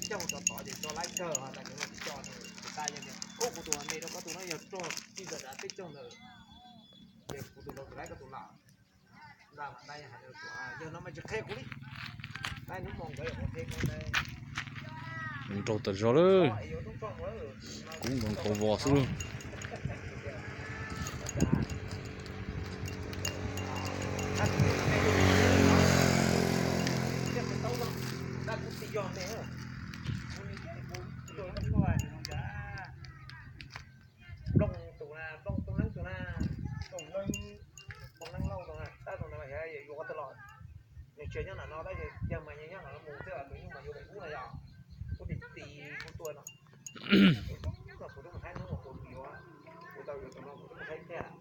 coj mus tso tod ces tso laib kawg, tas cov no tsis coj, tus tas yog tias ub kuv tus me rau koj tus no yog rog tij ntawm dav teb tsoog ntawd, ces kuv tus no tus laib koj tus lam nta mas nta yog hais tias yog no mas tsis qhia kuv li. Nqa hnub hmo nkawd yuav qhia koj nta. Nrau tas zog lawm, kub nkaus nkaus vos xwb lawm. Nplooj tus na, nplooj tub neeb tus na, tus neeb, tus neeb lauj tus na, tab tus ntawd mas yog yuav qhov twg los, nws tsis nyob nram no tab sis yawg mas nyob nram no mus xwb, tus nyuj mas yuav pem ub no yog, kuv tis tis kuv tuaj no, kuv tub mas haib hnub mas kuv yuav, kuv tau yuav tus no kuv tub mas haib tiag.